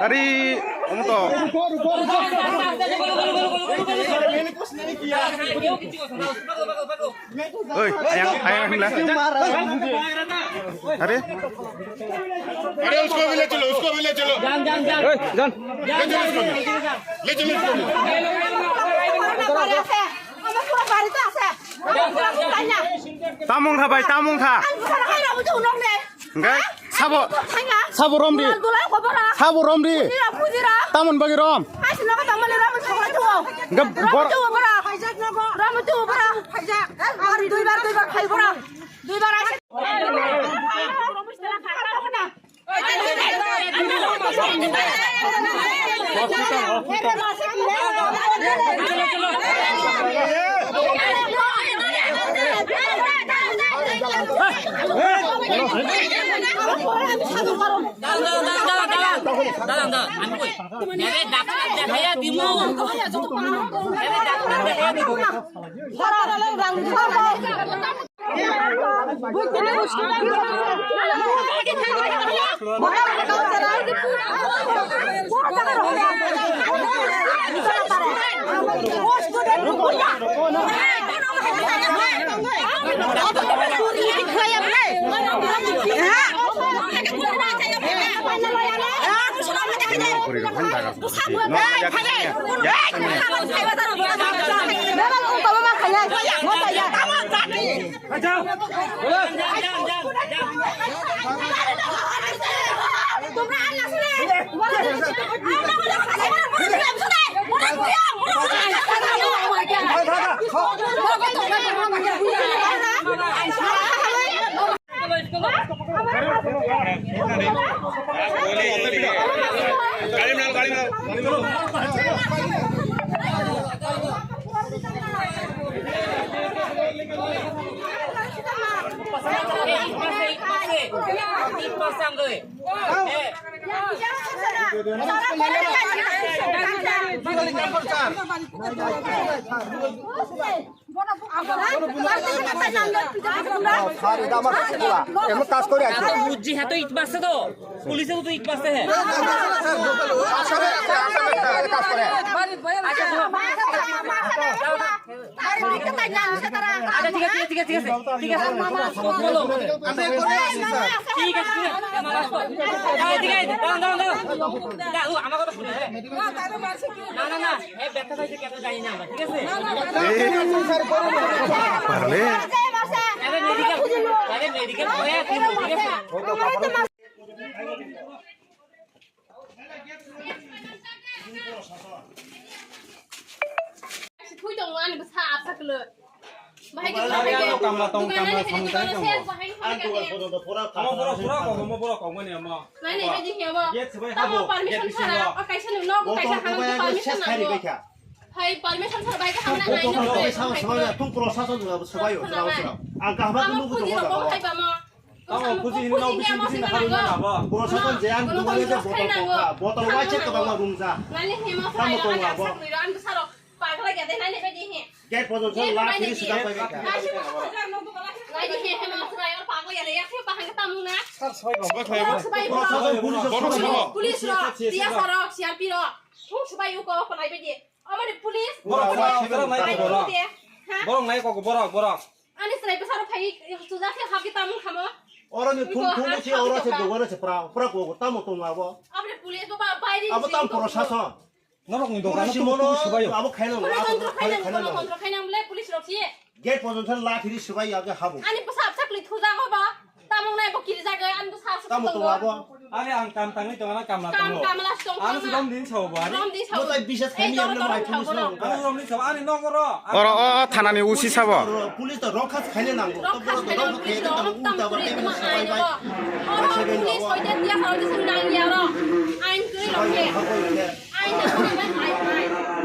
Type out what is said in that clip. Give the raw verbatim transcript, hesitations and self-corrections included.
Ari, omo to. Oi, ayang, ayang, ayang, ayang. Are? अरे उसको भी ले चलो, उसको भी ले चलो। जान, जान, जान। ए, जान। ले चलो उसको भी, ले चलो उसको भी। Tamung kha bai, tamung kha. Hingke sabo, sabo romri. Sabo romri. Tamon bagi rom. Hingke bor- দাঁড়ান, দাঁড়ান, দাঁড়ান, দাঁড়ান, দাঁড়ান, আমি কই। আরে ডাক্তার দেখাইয়া দিমু। আরে ডাক্তার দেখাইয়া দিমু। স্যার, এটা আমার কাজ করা। এমন কাজ করে আছে। বুঝছি, হ্যাঁ, তো ইট মারছে তো। পুলিশে তো ইট মারছে, হ্যাঁ। আসামি, আসামি, আসামি, কাজ করে। আচ্ছা, ঠিক আছে, ঠিক আছে, ঠিক আছে, ঠিক আছে। বলো। ঠিক আছে, ঠিক আছে। দাঁড়াও, দাঁড়াও, দাঁড়াও। না, না, না, এই ব্যথা পাইছে কেন জানি না আমরা, ঠিক আছে? পারলে। আরে মেডিকেল, আরে মেডিকেল করে আসি, ঠিক আছে? Thui tongo ani bwsa aswk kwlwi. Bahai khe kamla tong, kamla samung tang tongo. Omo borok, borok kok, omo borok kok mani omo. Nai nai baidi hiya bo. Gate swbai habo, gate bisingo. Tamo permission sara, o kaisa ni nogo kaisa hangni permission nango. Hai permission sara bai khe hamna nai nai. Tung prosason swbai o, swbai o. Ang kaham kunu kunu hai ba mo. Tamo puji hino bising bising harwi mano abo. Prosason je ang dugani je botol kokha, botol waise kwbangma rumjak. Tamo tongo abo. Gate pojon son la phiri sida pai kha. Sir, swbai bo. Prosason police rok, C R P rok, C R P rok. Thung swbai uko, konai bedi. Amoni police. Borok, borok, borok nai kok, borok. Ha? Borok nai kok, borok, borok. Ani chwrai bwsarok phai chujak khe hapkhe tamung khamo. Oro ni thung thung se oro se dogano se pra pra ko tamo tong abo. Aboni police bo ba bairi. Abo tam prosason. Norok ni dogano tong swbai o. Abo khaino. Kono kontrol khainang, kono kontrol khainang bole police rok si. Gate pojon thang la phiri swbai ya ke habo. Ani bwsa bwsa kli thuja go ba. Tamung nai bo kiri jaga ani bwsa. Tamo tong abo. Ani ang kam tangwi tong, ana kamla tong. Kam kamla tong. Ano si dom din sao bo ani. Dom din sao. Mo tai bisas khaini amne mai thung sao. Ano dom din sao ani nogoro. Oro o thanani usi sabo. Police to rokha khaini nango. Rokha khaini nango. Tamo uta ba tebini swbai bai. Oro police hoite dia sao jisung nang ya ro. Ain kri rokhe. Ain na kri bai bai bai.